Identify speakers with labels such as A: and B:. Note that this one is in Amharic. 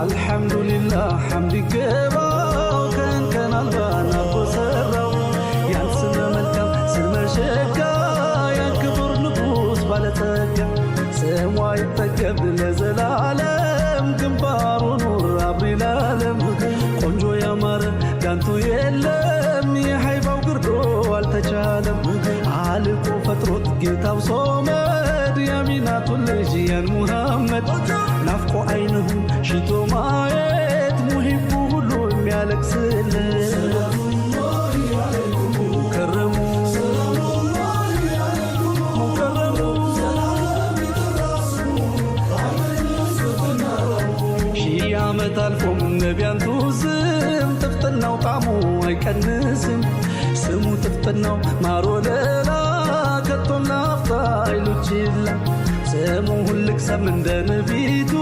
A: አልሐምዱሊላህ ሐምድ ይገባው፣ ከንከን አልባ ናቦ ሰራው ያን ስመ መልካም ስመ ሸጋ፣ ያን ክቡር ንጉሥ ባለጸጋ። ስሟ ይጠገብ ለዘላለም፣ ግንባሩ ኑር አብሪ ላለም። ቆንጆ ያማረ ዳንቱ የለም፣ የሃይባው ግርዶ አልተቻለም። አልቆ ፈጥሮት ጌታው ሶመድ፣ ያሚናቱን ልጅ ያን ሙሐመድ። ናፍቆ አይንሁ ሽቶ ማየት፣ ሙሂቡ ሁሉ የሚያለቅስለት። ሙከረሙ ሙከረሙ። ሺህ ዓመት አልፎም ነቢያንቱ ስም ጥፍጥናው ጣዕሙ አይቀንስም። ስሙ ጥፍጥናው ማር ወለላ፣ ከቶም ላፍታ አይሉችላ። ስሙ ሁልክሰም እንደ ንቢቱ።